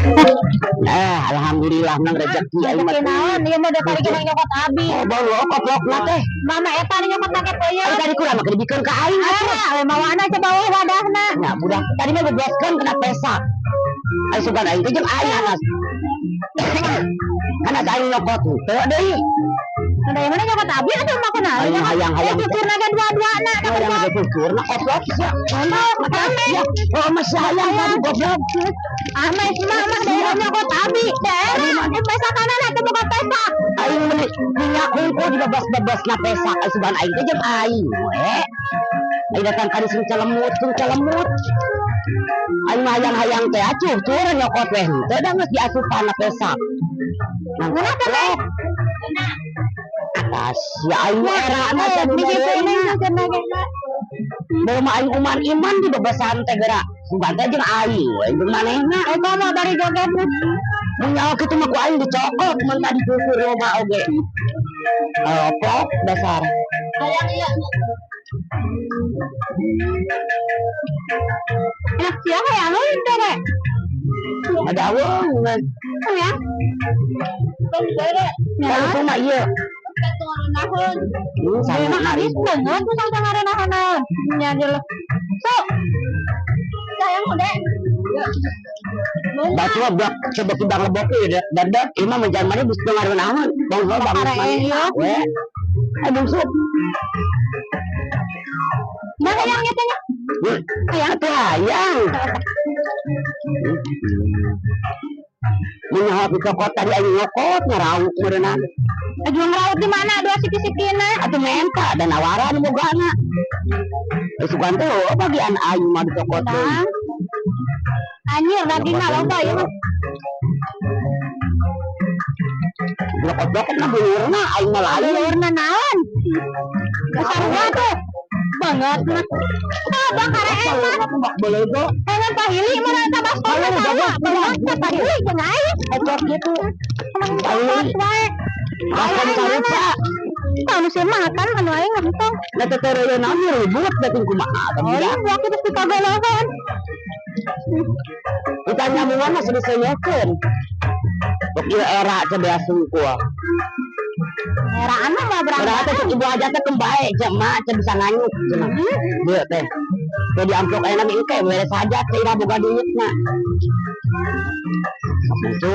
Eh, alhamdulillah nang rezeki aing mah. Rezeki naon? Ieu mah udah tadi kena nyokot abi. Oh, bawa koplokna teh. Mama eta nu nyokot make peuyeum. Ari tadi kurang mah dibikeun ka aing atuh. Ah, we mawana coba we wadahna. Nya budak tadi mah bebaskeun kena pesak. Ai sugan aing teh jeung aing anas. Anas aing nyokot teu deui. Ada yang mana nyokot abi atuh mah kunaon? Aing hayang-hayang. Eh, cucurna ge dua-duana da Hayang kerja. ge cucurna koplok sia. Mana? Ya, oh masih hayang tadi goblok. Ame mah mah daerah nyokot abi. Daerah eh pesakana atuh boga pesak. Aing meuni minyak hungkul dibebas-bebasna pesak. Ai sugan aing teh jeung aing we. Aing datang ka sing celemut, sing celemut. Aing mah hayang-hayang teh acuh cucur nyokot we henteu da geus diasupan pesak. Nang Kenapa teh? Atas ya aing mah erana Eh, teh biji kuning cucurna ge. Bawa mah aing uman iman di bebesan teh geura. Sugan teh jeung aing we jeung manehna. Eh, komo bari joget. Mun nyaho kitu mah ku aing dicokot mun tadi cucur loba oge. Koplok dasar. Hayang ieu. Enak sia hayang euy teh. Ada aweung. Ya. Kalau tuh mah ieu. Saya mah habis banget tuh sampai ngarenahan naon. Nya jelas. So. Sayang udah. Batu blok coba kibang lebok ieu dadak ieu mah menjan mana geus teu ngarenahan. Bangsa bangsa. We. Eh bungsu. Nah, hayang ieu teh nya. Hayang tuh hayang. Mun nyaho dicokot tadi aing nyokot ngarauk meureunana. Aduh ngeraut di mana dua siki-sikina. Atuh menta dan nawaran bogana. Eh sugan teh oh, bagian aing mah dicokot deui. Anjir dagingna loba ieu mah. Blokot-blokot na bulurna aing mah lain. Bulurna naon? Sarua tuh. Banget mah. Ah, bakar enak. Bak belego. Emang pahili mana eta baskom Ayo, sarua. bagus, Banget teh pahili jeung aing. Ecok gitu. Emang cokot wae. Baskom sarupa. Tah nu sieun makan anu aing ngentong. Da teh teh naon ribut da kumaha teh Oh, budak. iya, waktu itu kagolohan. Kita nyambungan mah serius-seriuskeun. Bok ieu era teh beas sungkul. Eraan mah mah Era berangkat. teh cek ibu aja teh kembae cek mak cek bisa nganyut cenah. Dieu teh. Teh di amplop ayeuna ge engke beres hajat teh ira boga duitna. Sok bungsu.